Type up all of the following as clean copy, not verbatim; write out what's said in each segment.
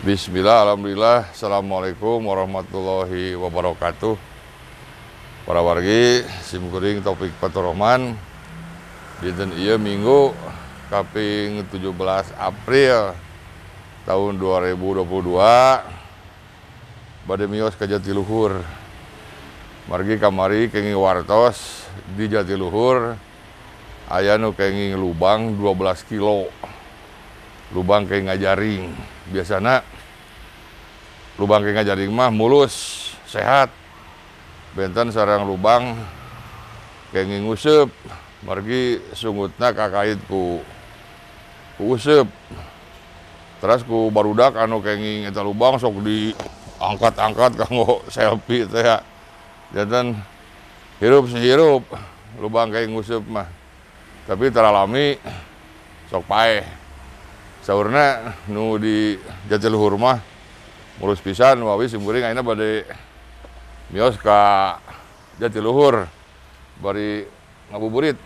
Bismillah, alhamdulillah, assalamualaikum warahmatullahi wabarakatuh. Para wargi, simkuring Taufik Faturrahman. Dinten ieu Minggu kaping 17 April tahun 2022 bade mios ka Jatiluhur. Margi kamari kenging wartos di Jatiluhur aya nu kenging lubang 12 kilo. Lubang kenging ngajaring. Biasana lubang kenging ngajaring mah mulus, sehat. Benten sareng lubang kenging nguseup. Margi sungutna kakait ku useup. Terus ku barudak anu kenging eta lubang sok diangkat-angkat kanggo selfie teh ya. Janten hirup sehirup lubang kenging nguseup mah. Tapi teralami sok paeh. Saurna nu di Jatiluhur mah mulus pisan wawi simkuring ayeuna bade mios ka Jatiluhur bari ngabuburit.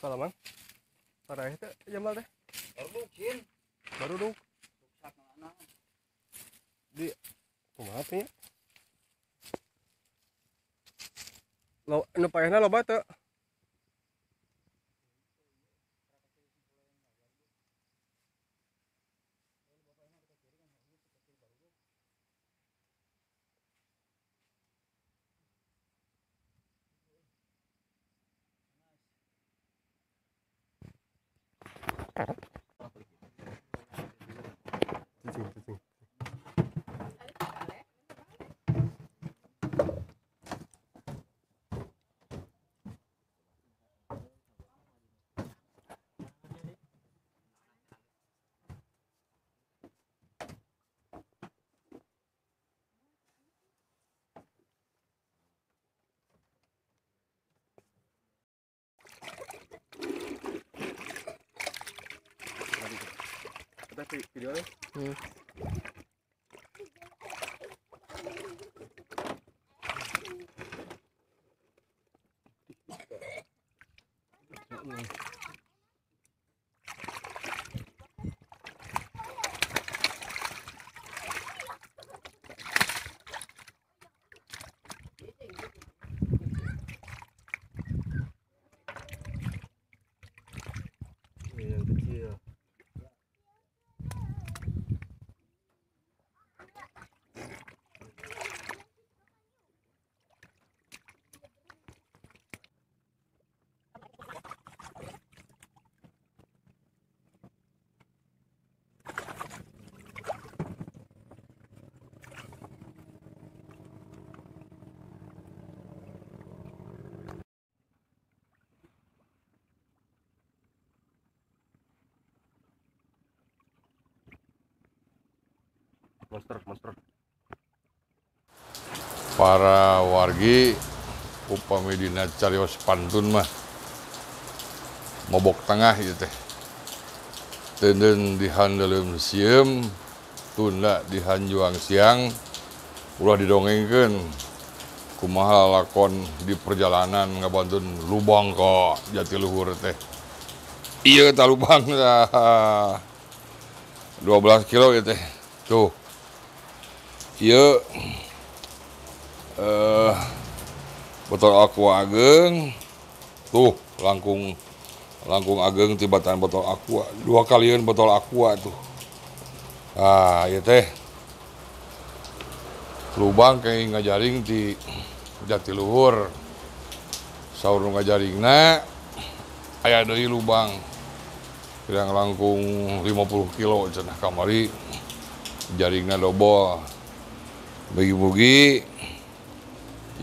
Kalau mang, parah itu jambal teh. Baru mungkin. Baru dong. Di, kumaha teh? Lo, nu paehna loba teu? Cicing, cicing. Videonya. Ini yang kecil. Monster, monster. Para wargi upami dina carios pantun mah mobok tengah ieu teh. Teuneun dihandeleum sieum, tunda dihanjuang siang, ulah didongengkeun. Kumaha lakon di perjalanan ngabantun lubang ka Jatiluhur teh. Ieu tah lubang tah. 12 kilo ieu teh. Tuh. Ieu botol aqua ageng. Tuh, langkung ageng tibatan botol aqua. Dua kalian botol aqua tuh. Ah, ieu teh. Lubang kenging ngajaring di Jatiluhur. Saur nu ngajaringna aya deui lubang kirang langkung 50 kilo cenah kamari jaringna dobol. Mugi-mugi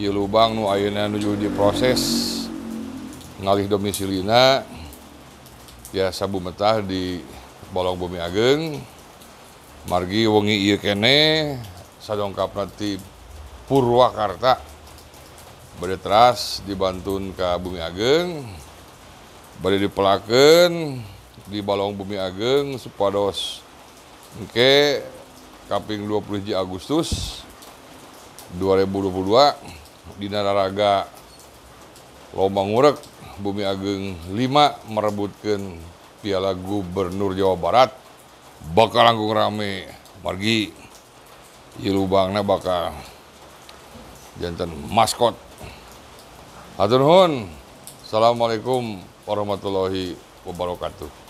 ieu lubang nu ayeuna nuju diproses ngalih domisilina biasa bumetah di Balong Bumi Ageng. Margi wengi ieu keneh sadongkapna ti Purwakarta bade teras dibantun ka Bumi Ageng, bade dipelakeun di Balong Bumi Ageng supados engke kaping 20 Agustus 2022 dina raraga lomba ngurek Bumi Ageng 5 merebutkeun Piala Gubernur Jawa Barat bakal langkung rame. Margi ieu lubangna bakal janten maskot. Hatur nuhun. Assalamualaikum warahmatullahi wabarakatuh.